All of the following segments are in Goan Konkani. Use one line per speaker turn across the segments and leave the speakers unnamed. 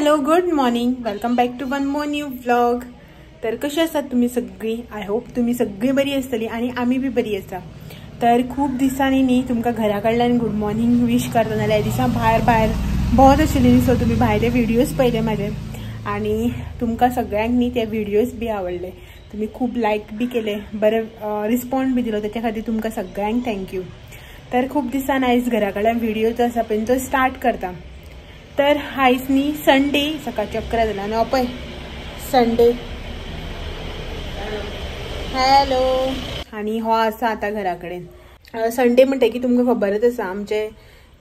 Hello good morning, welcome back to one more new vlog. तर कशी आसात तुम्ही सगळी? I hope तुम्ही सगळी बरी आसतली आणि आमी बी बरी आसा। तर खूब दिसांनी न्ही तुमकां घरा कडल्यान गुड मॉर्निंग विश करता, नाल्यार दिसा भायर भायर भोंवत आशिल्ली न्ही, सो तुमी भायले व्हिडियोज पळयले म्हाजे आणि तुमकां सगळ्यांक न्ही ते व्हिडियोज बी आवडले, तुमी खूब लायक बी केले, बरें रिस्पॉन्ड बी दिलो, तेच्या खातीर तुमकां सगळ्यांक thank you. तर खूब दिसान आयज घरा कडल्यान व्हिडियो जो आसा पळय तो स्टार्ट करता। तर आयज न्ही संडे, सकाळचे 11 जाल्या आनी हो पळय संडे। हॅलो, आनी हो आसा आतां घरा कडेन। संडे म्हणटकीर तुमकां खबरच आसा आमचे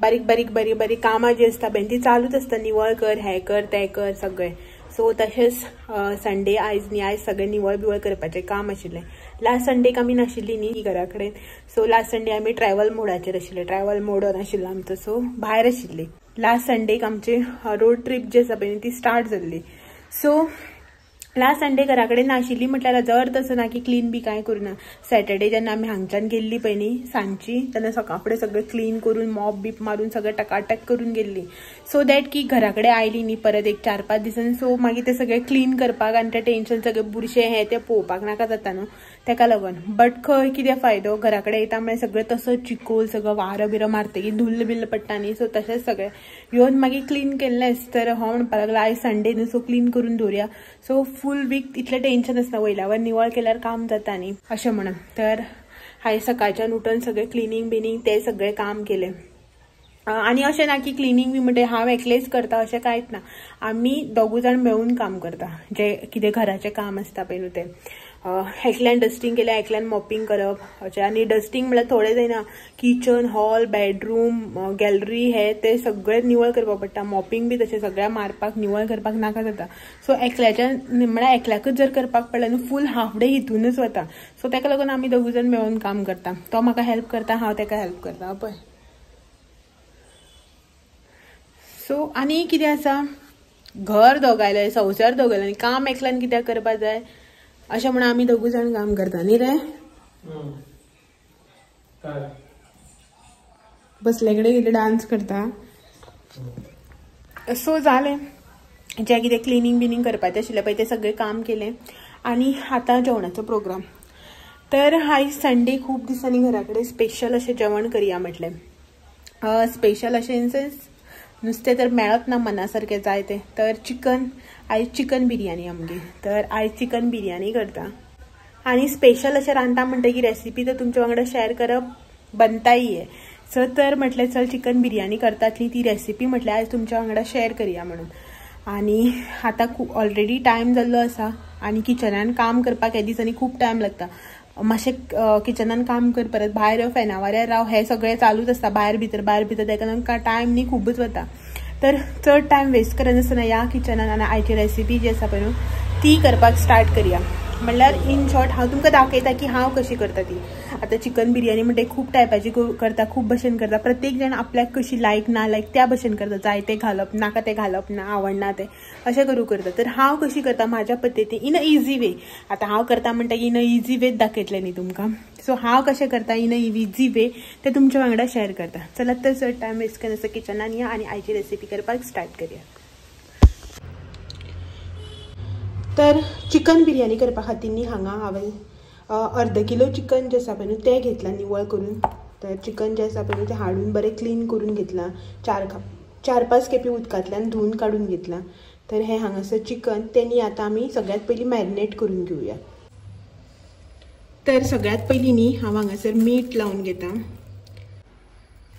बारीक बारीक बारीक बारीक कामां जी आसता पळय ती चालूच आसता, निवळ कर, हें कर, तें कर, सगळें। सो तशेंच संडे आयज न्ही, आयज सगळें निवळ बिवळ करपाचें काम आशिल्लें। लास्ट संडेक आमी नाशिल्ली न्ही घरा कडेन, सो लास्ट संडे आमी ट्रॅवल मोडाचेर आशिल्ले, ट्रॅवल मोड ऑन आशिल्लो आमचो, सो भायर आशिल्ली। लास्ट संडेक आमची रोड ट्रीप जी आसा पळय ती स्टार्ट जाल्ली। सो लास्ट संडे घरा कडेन नाशिल्ली म्हटल्यार हाजो अर्थ असो ना की क्लीन बी कांय करूं ना। सॅटर्डे जेन्ना आमी हांगच्यान गेल्ली पळय न्ही सांजची, तेन्ना सकाळ फुडें सगळें क्लीन करून मॉप बीप मारून सगळें टकाटक करून गेल्ली, सो that की घरा कडेन आयली न्ही परत एक 4-5 दिसांनी, सो मागीर तें सगळें क्लीन करपाक आनी तें टेंशन सगळें बुरशें हें तें पळोवपाक नाका जाता न्हू, तेका लागून। बट खंय कितें फायदो, घरा कडेन येता म्हळ्यार सगळें तसो चिकोल, सगळो वारो बिरो मारतकीर धुल्ल बिल्ल पडटा न्ही, सो तशेंच सगळें येवन मागीर क्लीन केल्लेंच। तर हो म्हणपाक लागलो आयज संडे न्हू, सो क्लीन करून दवरुया, सो फूल वीक इतलें टेंशन आसना, वयल्यावर निवळ केल्यार काम जाता न्ही अशें म्हणून। तर हांवें सकाळच्यान उठून सगळें क्लिनींग बिनींग तें सगळें काम केलें। आनी अशें ना की क्लिनींग बी म्हणटे हांव एकलेंच करता अशें कांयच ना, आमी दोगूय जाण मेळून काम करता। जें कितें घराचें काम आसता पळय न्हू तें, एकल्यान डस्टींग केल्यार एकल्यान मॉपिंग करप अशें। आनी डस्टींग म्हळ्यार थोडें जायना, किचन, हॉल, बेडरूम, गॅलरी हे ते सगळें निवळ करपाक पडटा। मॉपिंग बी तशें सगळ्या मारपाक निवळ करपाक नाका जाता, सो एकल्याच्यान म्हळ्यार एकल्याकूच जर करपाक पडलें न्हू फूल हाफ डे हितूनच वता। सो ताका लागून आमी दोगूय जाण मेळून काम करता, तो म्हाका हेल्प करता, हांव ताका हेल्प करता पळय। सो आनी कितें आसा, घर दोगायलें, संवसार दोगायलें, आनी काम एकल्यान कित्याक करपाक जाय अशें म्हणून आमी दोगूय जाण काम करता न्ही रे। बसले कडेन कितें डांस करता। सो जालें, जें कितें क्लिनींग बिनींग करपाचें आशिल्लें पळय तें सगळें काम केलें आनी आतां जेवणाचो प्रोग्राम। तर आयज संडे, खूब दिसांनी घरा कडेन स्पेशल अशें जेवण करया म्हटलें। स्पेशल अशें इन सेन्स नुस्तें तर मेळत ना मना सारकें जाय तें, तर चिकन, आयज चिकन बिरयानी आमगे, तर आयज चिकन बिरयानी करता। आनी स्पेशल अशें रांदता म्हणटकीर रेसिपी तर तुमच्या वांगडा शेअर करप बनताय आहे। सो तर म्हटलें चल चिकन बिरयानी करतात न्ही ती रेसिपी म्हटल्यार आयज तुमच्या वांगडा शेअर करया म्हणून। आनी आतां खूब ऑलरेडी टायम जाल्लो आसा आनी किचनान काम करपाक ह्या दिसांनी खूब टायम लागता, मातशें किचनान काम कर, परत भायर फॅना वाऱ्यार राव, हें सगळें चालूच आसता, भायर भितर भायर भितर, ताका लागून टायम न्ही खुबूच वता। तर चड टायम वेस्ट करनासतना ह्या किचनान आनी आयची रेसिपी जी आसा पळय न्हू ती करपाक स्टार्ट करया। म्हणल्यार इन शॉर्ट हांव तुमकां दाखयता की हांव कशी करता ती। आतां चिकन बिरयानी म्हणटे खूब टायपाची करता, खूब भशेन करता, प्रत्येक जाण आपल्याक कशी लायक ना लायक त्या भशेन करता, जाय तें घालप, नाका तें घालप ना, आवडना तें अशें करूं करता। तर हांव कशी करता म्हाज्या पद्दतीन इन अ इजी वे। आतां हांव करता म्हणटा इन अ इजी वेच दाखयतलें न्ही तुमकां, सो हांव कशें करता इन अ इजी वे तें तुमच्या वांगडा शेअर करता। चलात तर चड टायम वेस्ट करनासतना किचनान या आनी आयची रेसिपी करपाक स्टार्ट करया। तर चिकन बिरयानी करपा खातीर न्ही हांगा हांवें अर्द किलो चिकन जें आसा पळय न्हू तें घेतलां निवळ करून। तर चिकन जें आसा पळय न्हू तें हाडून बरें क्लीन करून घेतलां, 4-5 खेपी उदकांतल्यान धुवन काडून घेतलां। तर हें हांगासर चिकन तें न्ही आतां आमी सगळ्यांत पयलीं मॅरिनेट करून घेवया। तर सगळ्यांत पयलीं न्ही हांव हांगासर मीठ लावन घेता।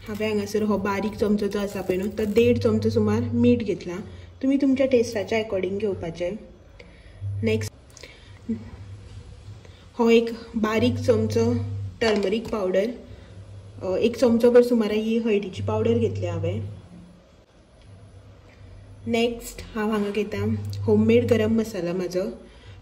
हांवें हांगासर हो बारीक चमचो जो आसा पळय न्हू तो 1.5 चमचो सुमार मीठ घेतलां, तुमी तुमच्या टेस्टाच्या एकॉर्डिंग घेवपाचें। नेक्स्ट हो एक बारीक चमचो टर्मरीक पावडर, 1 चमचो भर सुमार ही हळदीची पावडर घेतली हांवें। नेक्स्ट हांव हांगा घेता होममेड गरम मसाला, म्हाजो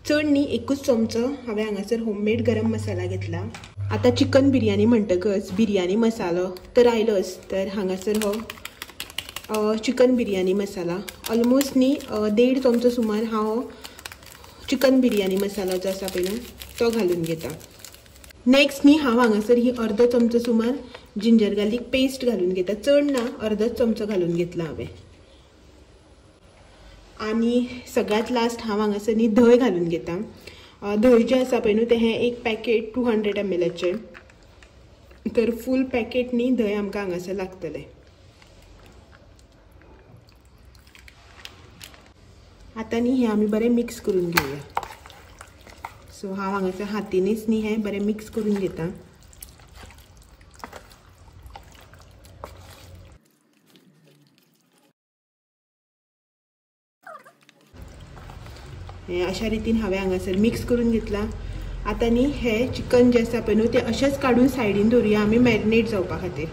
चड न्ही 1 चमचो हांवें हांगासर होममेड गरम मसाला घेतला। आतां चिकन बिरयानी म्हणटकच बिरयानी मसालो तर आयलोच, तर हांगासर हो चिकन बिरयानी मसाला ऑलमोस्ट न्ही 1.5 चमचो सुमार हांव चिकन बिरयानी मसाला जो आसा पळय न्हू तो घालून घेता। नेक्स्ट न्ही हांव हांगासर ही अर्दो चमचो सुमार जिंजर गार्लिक पेस्ट घालून घेता, चड ना, अर्दोच चमचो घालून घेतला हांवें। आनी सगळ्यांत लास्ट हांव हांगासर न्ही धंय घालून घेता. धंय जें आसा पळय न्हू तें हें एक पॅकेट 200 ml. तर फूल पॅकेट न्ही धंय आमकां हांगासर लागतलें. आतां न्ही हें आमी बरें मिक्स करून घेवया. सो हांव हांगासर हातीनच न्ही हें बरें मिक्स करून घेता. हें अशा रितीन हांवें हांगासर मिक्स करून घेतलां. आतां न्ही हें चिकन जें आसा पळय न्हू तें अशेंच काडून सायडीन दवरुया आमी मॅरिनेट जावपा खातीर.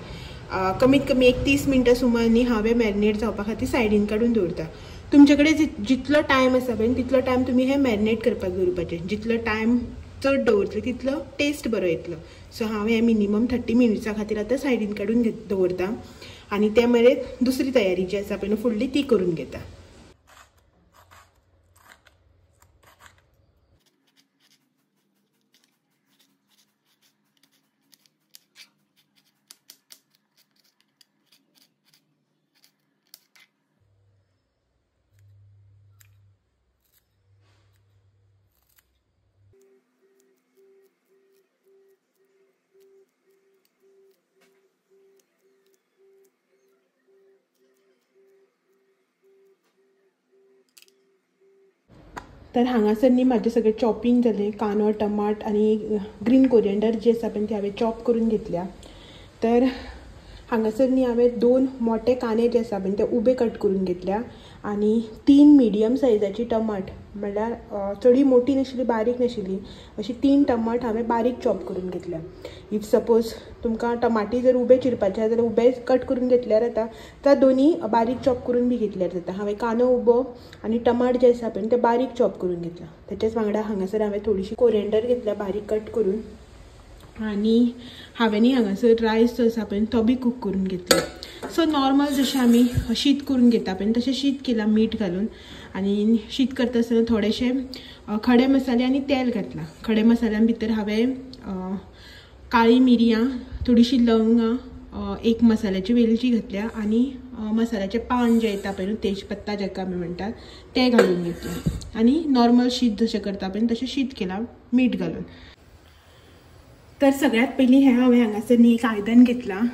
कमीत कमी एक 30 मिनटां सुमार न्ही हांवें मॅरिनेट जावपा खातीर सायडीन काडून दवरता. तुमचे कडेन जितलो टायम आसा पळय तितलो टायम तुमी हें मॅरिनेट करपाक दवरपाचें. जितलो टायम चड दवरतले तितलो टेस्ट बरो येतलो. सो हांव हें मिनिमम 30 मिनट्सां खातीर आतां सायडीन काडून दवरता आनी ते मेरेन दुसरी तयारी जी आसा पळय न्हू फुडली ती करून घेता. तर हांगासर न्ही म्हाजें सगळें चॉपिंग जालें. कांदो, टमाट आनी ग्रीन कोरिएंडर जी आसा पळय ती हांवें चॉप करून घेतल्या. तर हांगासर न्ही हांवें 2 मोठे कांदे जे आसा पळय ते उबे कट करून घेतल्या आनी 3 मिडियम सायजाची टमाट, म्हणल्यार चडी मोठी नाशिल्ली बारीक नाशिल्ली अशी 3 टमाट हांवें बारीक चॉप करून घेतल्या. If suppose तुमकां टमाटी जर उबे चिरपाचे आसा जाल्यार उबे कट करून घेतल्यार जाता, तर दोनी बारीक चॉप करून बी घेतल्यार जाता. हांवें कांदो उबो आनी टमाट जे आसा पळय ते बारीक चॉप करून घेतला. तेच्याच वांगडा हांगासर हांवें थोडीशी कोरिएंडर घेतल्या बारीक कट करून आनी हांवें न्ही हांगासर रायस जो आसा पळय तो बी कूक करून घेतलो. सो नॉर्मल जशें आमी शीत करून घेता पळय तशें शीत केलां मीठ घालून. आनी शीत करता आसतना थोडेशे खडे मसाले आनी तेल घातलां. खडे मसाल्यां भितर हांवें काळी मिरयां, थोडीशी लवंगां, एक मसाल्याची वेलची घातल्या आनी मसाल्याचें पान जें येता पळय न्हू तेजपत्ता जाका आमी म्हणटात तें घालून घेतलें. आनी नॉर्मल शीत जशें करता पळय तशें शीत केलां मीठ घालून. तर सगळ्यात पयलीं हें हांवें हांगासर न्ही एक आयदन घेतलां,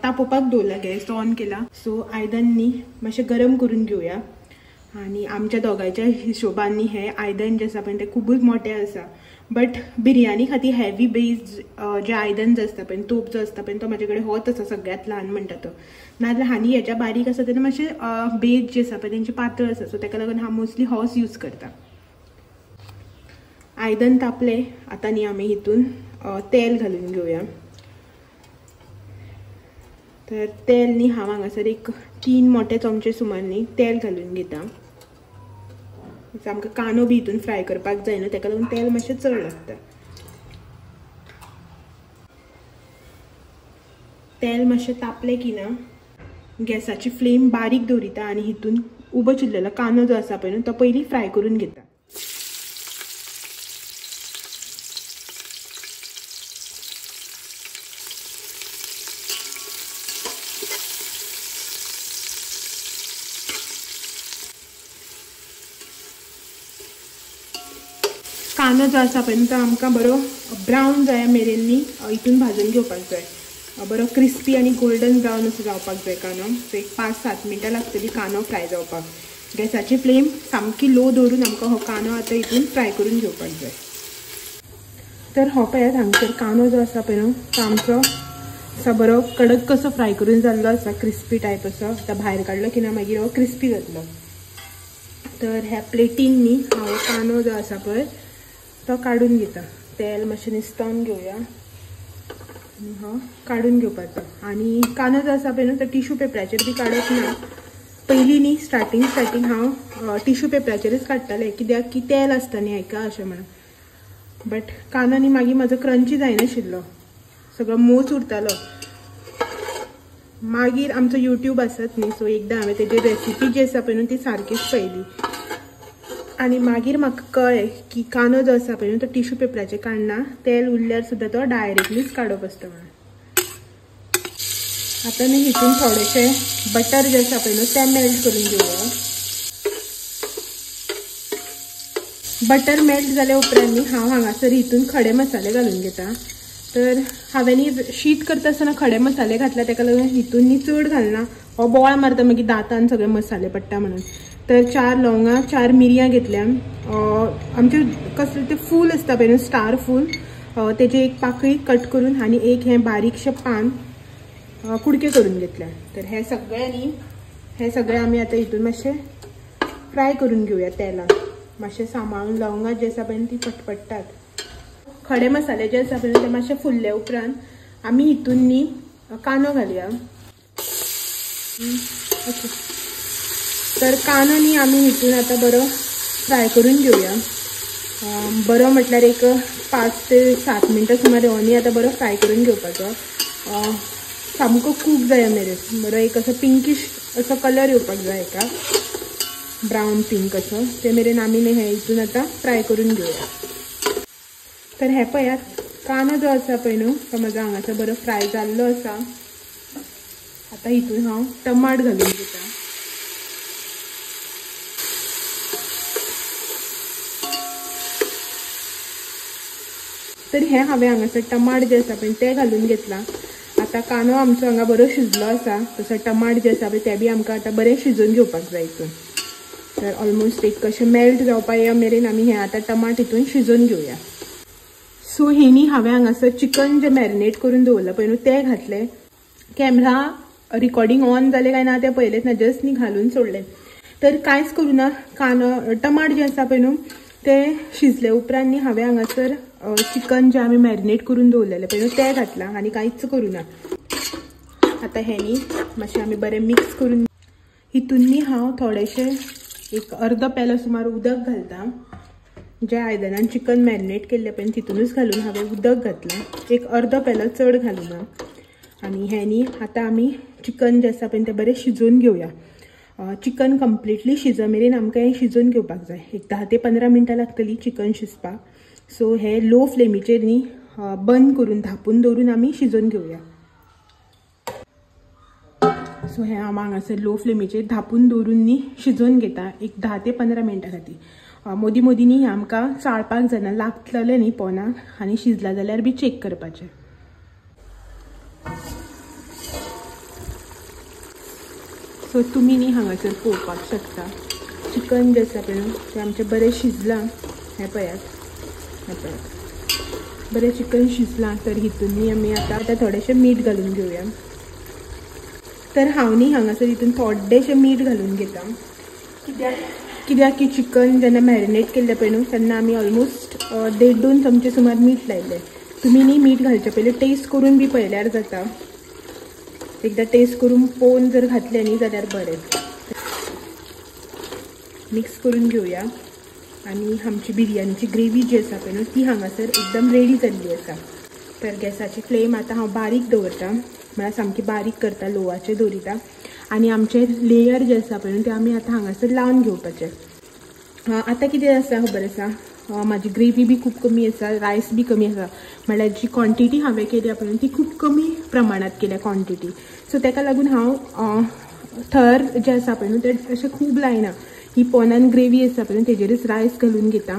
तापोवपाक दवरला, गॅस ऑन केला. सो आयदन न्ही मातशें गरम करून घेवया. आनी आमच्या दोगांयच्या हिशोबान न्ही हें आयदन जें आसा पळय तें खुबूच मोटें आसा. बट बिरयानी खातीर हेवी बेज जें आयदन जें आसता पळय, तोप जो आसता पळय तो म्हाजे कडेन होच आसा सगळ्यांत ल्हान म्हणटा तो. नाजाल्यार हानी हेच्या बारीक आसा तेन्ना मातशें बेज जे आसा पळय तेंचे पातळ आसा. सो तेका लागून हांव मोस्टली होच यूज करता. आयदन तापलें, आतां न्ही आमी हितून तेल घालून घेवया. तर तेल न्ही हांव हांगासर एक 3 मोठे चमचे सुमार न्ही तेल घालून घेता. आमकां कांदो बी हितून फ्राय करपाक जाय न्हू, तेका लागून तेल मातशें चड लागता. तेल मातशें तापलें की ना गॅसाची फ्लेम बारीक दवरिता आनी हितून उबो चिरलेलो कांदो जो आसा पळय न्हू तो पयलीं फ्राय करून घेता. कांदो जो आसा पळय तो आमकां बरो ब्रावन जाय मेरेन न्ही हितून भाजून घेवपाक जाय. बरो क्रिस्पी आनी गोल्डन ब्रावन असो जावपाक जाय कांदो. सो एक 5-7 मिनटां लागतली कांदो फ्राय जावपाक. गॅसाची फ्लेम सामकी लो दवरून आमकां हो कांदो आतां हितून फ्राय करून घेवपाक जाय. तर हो पळयात हांगसर कांदो जो आसा पळय न्हू तो आमचो असो बरो कडक कसो फ्राय करून जाल्लो आसा, क्रिस्पी टायप असो. आतां भायर काडलो की ना मागीर हो क्रिस्पी जातलो. तर ह्या प्लेटीन न्ही हांव कांदो जो आसा पळय तो काडून घेता. तेल मातशें निस्तोवन घेवया आनी हो काडून घेवपाचो. आनी कांदो जो आसा पळय न्हू तो टिश्यू पेपराचेर बी काडप ना. पयलीं न्ही स्टार्टींग हांव टिश्यू पेपराचेरच काडटालें, कित्याक की तेल आसता न्ही हाका अशें म्हणून. बट कांदो न्ही मागीर म्हाजो क्रंची जायनाशिल्लो, सगळो मोच उरतालो. मागीर आमचो यूट्यूब आसत न्ही, सो एकदां हांवें तेजी रेसिपी जी आसा पळय न्हू ती सारकीच पळयली आनी मागीर म्हाका कळ्ळें की कांदो जो आसा पळय न्हू तो टिश्यू पेपराचेर काडना, तेल उरल्यार सुद्दां तो डायरेक्टलीच काडप आसता म्हणून. आतां न्ही हितून थोडेशें बटर जें आसा पळय न्हू तें मेल्ट करून घेवया. बटर मेल्ट जाल्या उपरांत न्ही हांव हांगासर हितून खडे मसाले घालून घेता. तर हांवें न्ही शीत करता आसतना खडे मसाले घातला, ताका लागून हितून न्ही चड घालना, हो बोवाळ मारता मागीर दांतान सगळे मसाले पडटा म्हणून. तर 4 लवंगां 4 मिरयां घेतल्या. आमचे कसले ते फूल आसता पळय न्हू, स्टार फूल, तेजे एक पाकळी कट करून आनी एक हें बारीकशें पान कुडके करून घेतल्या. तर हे सगळे न्ही हे सगळे आमी आतां हितून मातशें फ्राय करून घेवया तेलान. मातशें सांबाळून लवंगां जे आसा पळय ती फटफट्टात. खडे मसाले जे आसा पळय ते मातशे फुल्ले उपरांत आमी हितून न्ही कांदो घालया. ओके, तर कांदो न्ही आमी हितून आतां बरो फ्राय करून घेवया. बरो म्हटल्यार एक 5 ते 7 मिनटां सुमार हो न्ही आतां बरो फ्राय करून घेवपाचो. सामको कूक जाय मेरेन बरो एक असो पिंकीश असो कलर येवपाक जाय हेका, ब्रावन पिंक असो, ते मेरेन आमी न्ही हे हितून आतां फ्राय करून घेवया. तर हे पळयात कांदो जो आसा पळय न्हू तो म्हजो हांगासर बरो फ्राय जाल्लो आसा. आतां हितून हांव टमाट घालून घेता. तर हे हांवें हांगासर टमाट जे आसा पळय ते घालून घेतला. आतां कांदो आमचो हांगा बरो शिजलो आसा, तसो टमाट जे आसा पळय ते बी आमकां आतां बरें शिजोवन घेवपाक जाय हितून. तर ऑलमोस्ट एक कशें मेल्ट जावपा या मेरेन आमी हे आतां टमाट हितून शिजोवन घेवया. सो हे न्ही हांवें हांगासर चिकन जें मॅरिनेट करून दवरलां पळय न्हू तें घातलें. कॅमरा रिकॉर्डिंग ऑन जालें काय ना तें पळयलेंच ना, जस्ट न्ही घालून सोडलें. तर कांयच करूं ना, कांदो टमाट जें आसा पळय न्हू तें शिजले उपरांत न्ही हांवें हांगासर चिकन जें आमी मॅरिनेट करून दवरलेलें पळय न्हू तें घातलां आनी कांयच करूं ना. आतां हें न्ही मातशें आमी बरें मिक्स करून हितून न्ही हांव थोडेशें एक अर्दो पेलो सुमार उदक घालता. ज्या आयदनान चिकन मॅरिनेट केल्लें पळय तितूनच घालून हांवें उदक घातलां, एक अर्दो पेलो चड घालूना. आनी हें न्ही आतां आमी चिकन जें आसा पळय तें बरें शिजोवन घेवया. चिकन कंप्लिटली शिज मेरेन आमकां हें शिजोवन घेवपाक जाय. एक 10 ते 15 मिनटां लागतलीं चिकन शिजपाक. सो हे लो फ्लेमीचेर न्ही बंद करून धांपून दवरून आमी शिजोवन घेवया. सो हें हांव हांगासर लो फ्लेमीचेर धांपून दवरून न्ही शिजोवन घेता एक 10 ते 15 मिनटां खातीर. मोदी मोदी न्ही आमकां चाळपाक जायना, लागतलें न्ही पोनाक, आनी शिजला जाल्यार बी चॅक करपाचें. सो तुमी न्ही हांगासर पळोवपाक शकता चिकन जें आसा पळय तें आमचें बरें शिजलां. हें पळयात, हें पळयात बरें चिकन शिजलां. तर हितून न्ही आमी आतां थोडेशें मीठ घालून घेवया. तर हांव न्ही हांगासर हितून थोडेशें मीठ घालून घेता, कित्याक की चिकन जेन्ना मॅरिनेट केल्लें पळय न्हू तेन्ना आमी ऑलमोस्ट 1.5-2 चमचे सुमार मीठ लायलें. तुमी न्ही मीठ घालचे पयलीं टेस्ट करून बी पळयल्यार जाता. एकदां टेस्ट करून पळोवन जर घातलें न्ही जाल्यार बरें. मिक्स करून घेवया आनी आमची बिरयानीची ग्रेवी जी आसा पळय न्हू ती हांगासर एकदम रेडी जाल्ली आसा. तर गॅसाची फ्लेम आतां हांव बारीक दवरता, म्हळ्यार सामकी बारीक करता, लोवाचेर दवरिता. आनी आमचे लेयर जे आसा पळय न्हू ते आमी आतां हांगासर लावन घेवपाचे. आतां कितें आसा खबर आसा, म्हाजी ग्रेवी बी खूब कमी आसा, रायस बी कमी आसा, म्हळ्यार जी क्वॉन्टिटी हांवें केल्या पळय ती खूब कमी प्रमाणांत केल्या क्वॉन्टिटी. सो ताका लागून हांव थर जे आसा पळय न्हू ते अशें खूब लायना. ही पोनान ग्रेवी आसा पळय तेजेरच रायस घालून घेता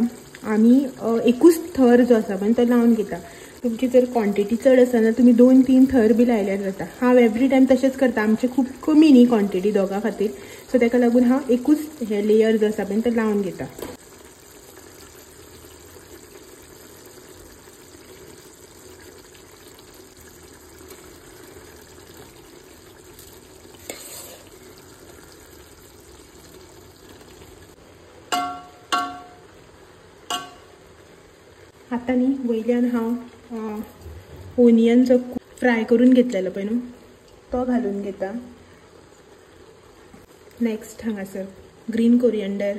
आनी एकूच थर जो आसा पळय तो लावन घेता. तुमची जर क्वॉन्टिटी चड आसा जाल्यार तुमी 2-3 थर बी लायल्यार जाता. हांव एवरी टायम तशेंच करता, आमचें खूब कमी न्ही क्वॉन्टिटी दोगां खातीर, सो ताका लागून हांव एकूच हे लेयर जो आसा पळय तो लावन घेता. आतां न्ही वयल्यान हांव ओनियन जो फ्राय करून घेतलेलो पळय न्हू तो घालून घेता. नेक्स्ट हांगासर ग्रीन कोरियंडर.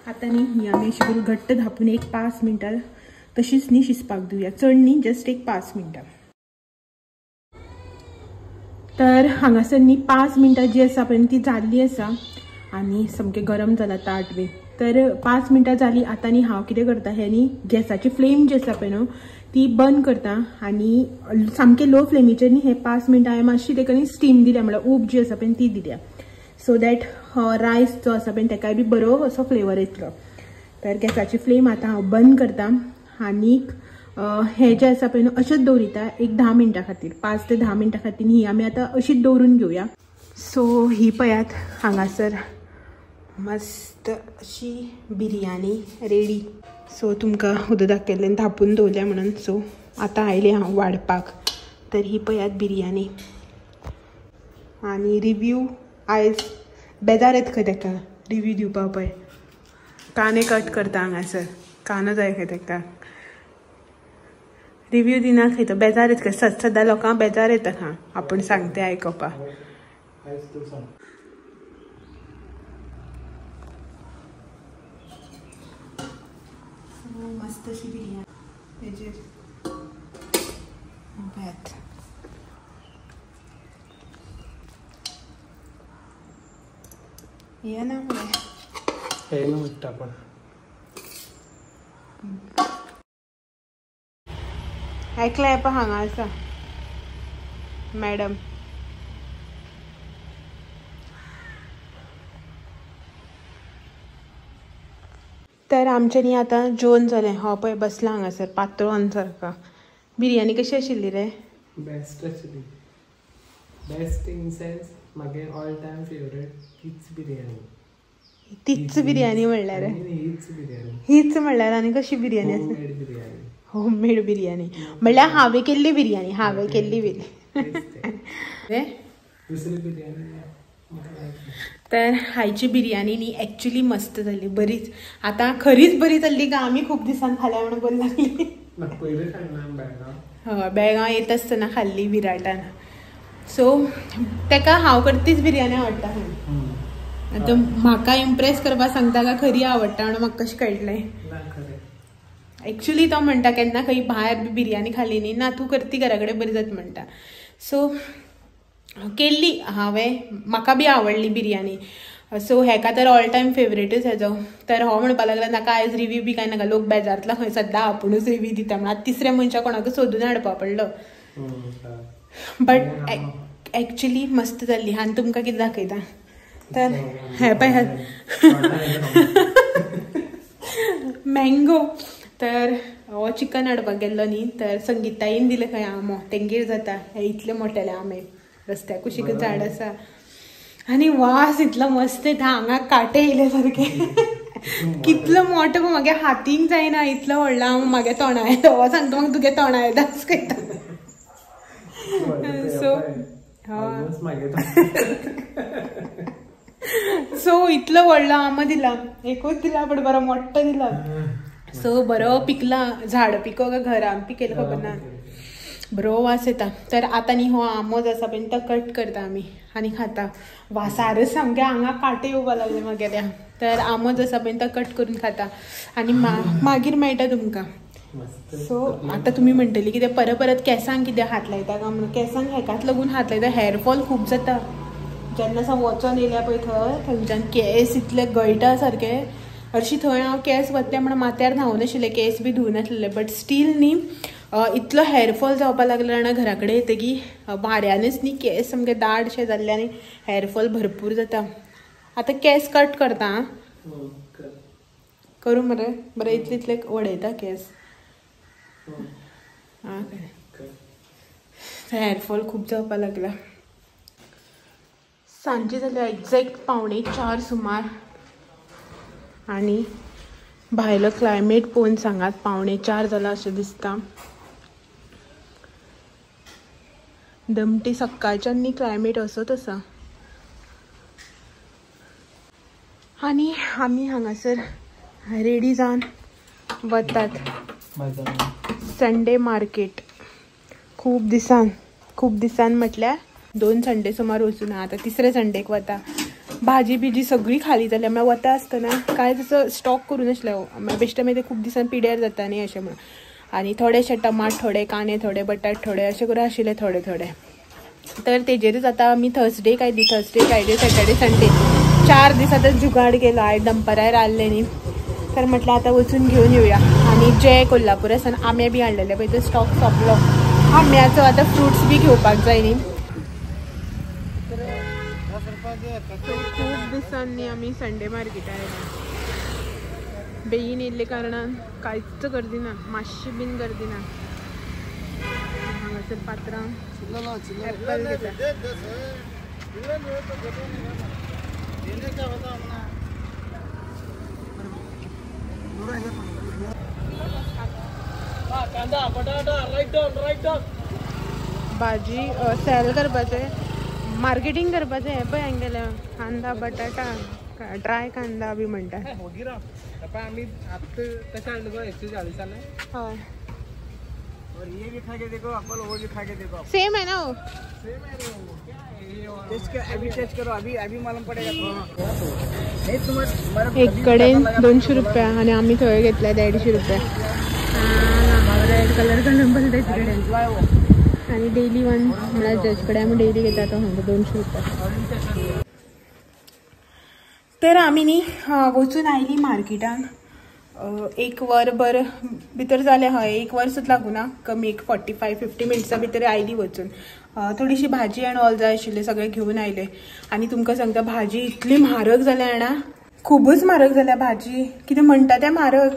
आतां न्ही ही आमी अशी करून घट्ट धांपून एक 5 मिनटां तशीच न्ही शिजपाक दिवया, चड न्ही, जस्ट एक 5 मिनटां. तर हांगासर न्ही 5 मिनटां जी आसा पळय ती जाल्ली आसा आनी सामकें गरम जाला ताट बी. तर 5 मिनटां जाली. आतां न्ही हांव कितें करता, हें न्ही गॅसाची फ्लेम जी आसा पळय न्हू ती बंद करता आनी सामकें लो फ्लेमीचेर न्ही हे 5 मिनटां हांवें मातशी तेका न्ही स्टीम दिल्या, म्हळ्यार ऊब जी आसा पळय ती दिल्या, सो that rice जो आसा पळय तेकाय बी बरो असो फ्लेवर येतलो. तर गॅसाची फ्लेम आतां हांव बंद करता आनीक हे जे आसा पळय न्हू अशेंच दवरिता एक 10 मिनटां खातीर, 5 ते 10 मिनटां खातीर ही आमी आतां अशीच दवरून घेवया. सो ही पळयात हांगासर मस्त अशी बिरयानी रेडी. सो तुमकां उदक दाखयल्लें धापून दवरल्या म्हणून. सो आतां आयलें हांव वाडपाक. तर ही पळयात बिरयानी आनी रिव्यू आयज बेजार येत खंय तेका रिव्यू दिवपाक. पळय काने कट करता हांगासर, कानो जाय खंय तेका रिव्यू दिना खंय तो बेजार येत खंय. सदां लोकांक बेजार येता हां आपूण सांगते आयकोपाक. मस्त अशी बिरयानी तेजेर पळयात. ये ना मरे
हे ना म्हणटा पण
ऐकलाय पण हांगा आसा मॅडम. तर आमच्यानी आतां जेवण जालें. हो पळय बसला हांगासर पात्रोन सारका. बिरयानी कशी आशिल्ली रे?
बेस्ट आशिल्ली. बेस्ट इन सेन्स म्हागे ऑल टायम फेवरेट तीच बिरयानी.
तीच बिरयानी म्हणल्यार
हीच बिरयानी,
हीच म्हणल्यार आनी कशी बिरयानी आसा? होममेड बिरयानी म्हणल्यार हांवें केल्ली बिरयानी, हांवें केल्ली बिरयानी.
दुसरी बिरयानी.
तर आयची बिरयानी न्ही एक्चुली मस्त जाली बरीच. आतां खरीच बरी जाल्ली का आमी खूब दिसान खाल्या म्हणून बरी लागली. हय बेळगांव येत आसतना खाल्ली विराटान. सो तेका हांव करतीच बिरयानी आवडटा खंय. आतां म्हाका इम्प्रेस करपाक सांगता का खरी आवडटा म्हणून म्हाका कशें कळटलें. एक्चुली तो म्हणटा केन्ना खंय भायर बी बिरयानी खाली न्ही, ना तूं करती घरा कडेन बरी जाता म्हणटा. सो केल्ली हांवें, म्हाका बी आवडली बिरयानी. सो हेका तर ऑल टायम फेवरेटच हेजो. तर हो म्हणपाक लागला नाका आयज रिव्यू बी काय नाका, लोक बेजारतला खंय सद्दां आपुणूच रिव्यू दिता म्हणून. आतां तिसऱ्या मनशाक कोणाकूच सोदून हाडपा पडलो. बट एक्चुली मस्त जाल्ली. आनी तुमकां कितें दाखयता तर हे पळयात मँगो. तर हो चिकन हाडपाक गेल्लो न्ही तर संगीताईन दिलें खंय आंबो, तेंगेर जाता हे इतले मोटेले आंबे, रस्त्या कुशीक झाड आसा आनी वास इतलो मस्त येता, हांगा कांटे येयले सारके. कितलो मोठो म्हागे हातीन जायना इतलो व्हडलो आंबो, म्हागे तोंडा येता. हो सांगता म्हाका तुगे तोंडा येता अशें करता. सो सो इतलो व्हडलो आंबो दिला, एकूच दिला पण बरो मोठो दिला. सो बरो पिकला, झाड पिको काय घरान पिकेल खबर ना, बरो वास येता. तर आतां न्ही हो आंबो जो आसा पळय तो कट करता आमी आनी खाता. वासारच सामकें हांगा कांटे येवपा लागले म्हागेल्या. तर आंबो जो आसा पळय तो कट करून खाता आनी मागीर मेळटा तुमकां. सो आतां तुमी म्हणटली कितें परत परत केंसांक कितें हात लायता काय म्हणून. केंसांक हेकाच लागून हात लायता, हेअरफॉल खूब जाता. जेन्ना सावन वचोन येयल्या पळय थंय थंयच्यान केंस इतले गळटा सारके. हरशीं थंय हांव केंस वतले म्हणून माथ्यार न्हांवून आशिल्ले, केंस बी धुवून आसलेले, बट स्टील न्ही इतलो हेअरफॉल जावपाक लागलो जाणा घरा कडेन येतकीर वाऱ्यानच न्ही केंस सामके दाटशे जाल्ले आनी हेअरफॉल भरपूर जाता. आतां केंस कट करता करूं मरे बरें, इतले इतले वडयता केंस. आं हेअरफॉल खूब जावपाक लागला. सांजे जाल्या एग्जॅक्ट 3:45 सुमार आनी भायलो क्लायमेट पळोवन सांगात 3:45 जाला अशें दिसता. दमटी सकाळच्यान न्ही क्लायमेट असोच आसा. आनी आमी हांगासर रेडी जावन वतात संडे मार्केट. खूब दिसान, खूब दिसान म्हटल्यार 2 संडे सुमार वचूना, आतां तिसरे संडेक वता. भाजी बिजी सगळी खाली जाल्या म्हळ्यार वता आसतना कांय तसो स्टॉक करून नासलें म्हळ्यार बेश्टे मागीर ते खूब दिसान पिड्यार जाता न्ही अशें म्हणून. आनी थोडेशे टमाट थोडे, कांदे थोडे, बटाट थोडे अशें करून आशिल्ले थोडे थोडे. तर तेजेरूच आतां आमी थर्सडे काय दी, थर्सडे फ्रायडे सॅटर्डे संडे 4 दीस आतां जुगाड केलो. आयज दनपारार आसलें न्ही तर म्हटलें आतां वचून घेवन येवया. आनी जे कोल्हापुरा सावन आंबे बी हाडलेले पळय तो स्टॉक सोंपलो आंब्याचो. आतां फ्रुट्स बी घेवपाक जाय न्ही. खूब दिसांनी आमी संडे मार्केटार आयले. बेगीन येयल्ले कारणान कांयच गर्दी ना, मातशी बीन गर्दी ना. हांगासर पात्रां एप्पल घेता. भाजी सेल करपाचें, मार्केटींग करपाचें. हें पळय हांगेलें कांदा बटाटा ड्राय कांदा बी म्हणटा.
आमी आतां तशें हाडलें गो 140.
हय
और ये भी खा के देखो एप्पल, वो भी खा के देखो.
सेम है ना वो?
सेम है वो. क्या है
टेस्ट कर, अभी टेस्ट करो, अभी अभी मालूम पड़ेगा. नहीं तुम्हारा
एक कडेन 200 रुपया आणि आम्ही थंय घेतले 150 रुपया. रेड कलर कलंबल त्याचे कडेन. आणि डेली वन म्हळ्यार ज्याचे कडेन आमी डेली घेता तो सांगता 200 रुपया. तर आमी न्ही वचून आयली मार्केटान. एक वर भर भितर जालें. हय एक वर सुद्दां लागूना, कमी एक 45-50 मिनट्सां भितर आयली वचून. थोडीशी भाजी आनी ऑल जाय आशिल्लें सगळें घेवन आयलें. आनी तुमकां सांगता भाजी इतली म्हारग जाल्या जाणा, खुबूच म्हारग जाल्या भाजी. कितें म्हणटा तें म्हारग.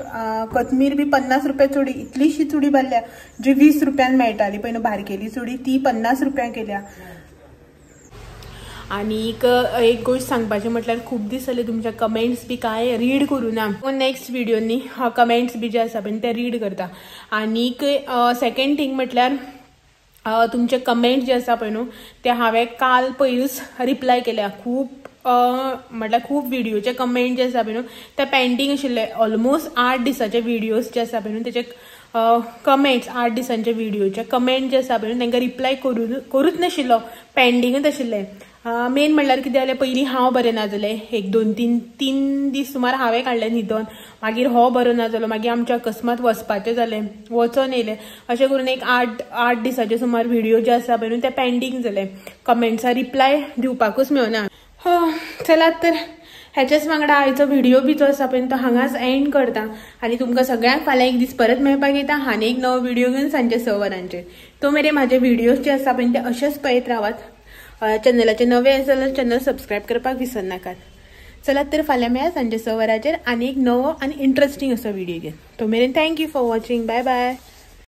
कोथमीर बी 50 रुपया चुडी, इतलीशी चुडी बारल्या जी 20 रुपयान मेळटाली पळय न्हू बारकेली चुडी, ती 50 रुपयांक केल्या. आनीक एक गोश्ट सांगपाचें म्हटल्यार खूब दीस जाले तुमच्या कमेंट्स बी कांय रीड करूं ना. नेक्स्ट व्हिडियोनी कमेंट्स बी जे आसा पळय ते रीड करता. आनीक सेकेंड थींग म्हटल्यार तुमचे कमेंट जे आसा पळय न्हू ते हांवें काल पयरूच रिप्लाय केल्या. खूब म्हटल्यार खूब व्हिडियोचे कमेंट जे आसा पळय न्हू ते पेंडींग आशिल्ले. ऑलमोस्ट 8 दिसाचे व्हिडियोज जे आसा पळय न्हू तेचे कमेंट्स, 8 दिसांचे व्हिडियोचे कमेंट जे आसा पळय न्हू तांकां रिप्लाय करूच नाशिल्लो, पेंडींगूच आशिल्ले. मेन म्हणल्यार कितें जालें, पयलीं हांव बरें ना जालें, 1 2 3 दीस सुमार हांवें काडलें न्हिदोन, मागीर हो बरो ना जालो, मागीर आमचें अकस्मात वचपाचें जालें, वचोन येयलें. अशें करून एक 8 दिसाचे सुमार व्हिडियो जे आसा पळय न्हू ते पेंडींग जाले, कमेंट्सा रिप्लाय दिवपाकूच मेळना. चलात तर ह्याच्याच वांगडा आयचो व्हिडिओ बी जो आसा पळय तो हांगाच एंड करता. आनी तुमकां सगळ्यांक फाल्यां एक दीस परत मेळपाक येता आनी एक नवो व्हिडिओ घेवन सांजचे 6 वरांचेर. तो मेरेन म्हाजे व्हिडियोज जे आसा पळय ते अशेच पळयत रावात. चॅनलाचे नवे आसा जाल्यार चॅनल सबस्क्रायब करपाक विसरनाकात. चलात तर फाल्यां मेळया सांजचे 6 वरांचेर आनी एक नवो आनी इंट्रस्टींग असो व्हिडिओ घेवन. तो मेरेन thank you for watching. Bye bye.